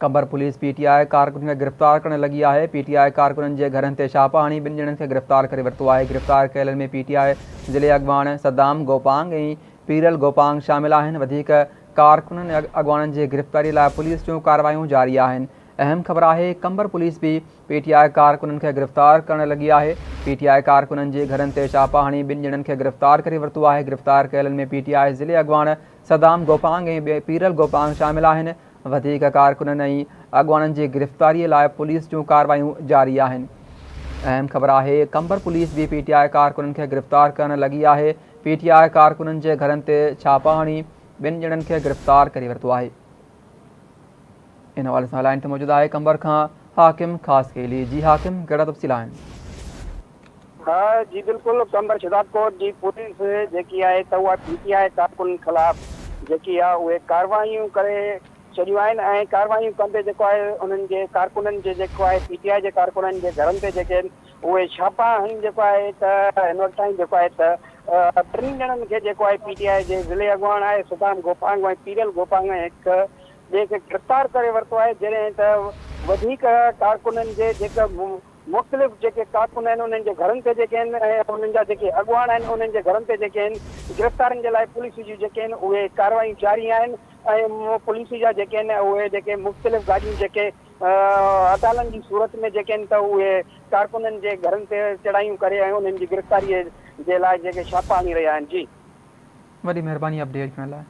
Qambar police P T I ڪارڪنن کي گرفتار ڪرڻ لڳي آهي، پي ٽي آء ڪارڪنن جي گهرن تي ڇاپا هڻي ٻن ڄڻن کي گرفتار ڪري ورتو آهي، گرفتار ڪيلن ۾ پي ٽي آء ضلعي اڳواڻ صدام گوپانگ ۽ پيرل گوپانگ شامل آهن، وڌيڪ ڪارڪنن ۽ اڳواڻن جي گرفتاري لاء پوليس جون ڪارروايون جاري آهن، اهم خبر آهي قمبر پوليس به پي ٽي آء ڪارڪنن کي گرفتار ڪرڻ لڳي آهي، پي ٽي آء ڪارڪنن جي گهرن تي ڇاپا هڻي ٻن ڄڻن کي گرفتار ڪري ورتو آهي، گرفتار ڪيلن ۾ پي ٽي آء ضلعي اڳواڻ صدام گوپانگ ۽ پيرل گوپانگ شامل آهن، وڌيڪ ڪارڪنن ۽ اڳواڻن جي گرفتاري لاء پوليس جون ڪارروايون جاري آهن. اهم خبر آهي قمبر پوليس به پي ٽي آء ڪارڪنن کي گرفتار ڪرڻ لڳي آهي، پي ٽي آء ڪارڪنن جي گهرن تي ڇاپا هڻي ٻن ڄڻن کي گرفتار ڪري ورتو آهي. ان حوالي سان لائين تي موجود آهي قمبر کان حاڪم خاصخيلي جي حاڪم ڪهڙا تفصيل آهن؟ ها جي بلڪل قمبر شھدادڪوٽ جي پوليس جيڪي آهي ته اها پي ٽي آء ڪارڪنن خلاف جيڪي آهي اهي ڪاروايون ڪري ڇڏيون آهن ۽ ڪاروايون ڪندي جيڪو آهي انهن جي ڪارڪنن جي جيڪو آهي پي ٽي آء جي ڪارڪنن جي گهرن تي جيڪي آهن اهي ڇاپا هڻي جيڪو آهي ته هن وقت تائين جيڪو آهي ته ٽن ڄڻن کي جيڪو آهي پي ٽي آء جي ضلعي اڳواڻ آهي صدام گوپانگ ۽ پيرل گوپانگ ۽ هڪ ٻئي کي گرفتار ڪري ورتو آهي جڏهن ته وڌيڪ ڪارڪنن جي جيڪا مختلف جيڪي ڪارڪن آهن انهن جي گهرن تي جيڪي آهن ۽ انهن جا جيڪي اڳواڻ آهن انهن جي گهرن تي جيڪي آهن گرفتارين جي لاء پوليس جون جيڪي آهن اهي ڪارروايون جاري آهن ۽ پوليس جا جيڪي آهن اهي جيڪي مختلف گاڏيون جيڪي اٽالن جي صورت ۾ جيڪي آهن ته اهي ڪارڪنن جي گهرن تي چڙهايون ڪري ۽ انهن جي گرفتاري جي لاء جيڪي ڇاپا هڻي رهيا آهن جي. وڏي مهرباني اپڊيٽ ڪرڻ لاء.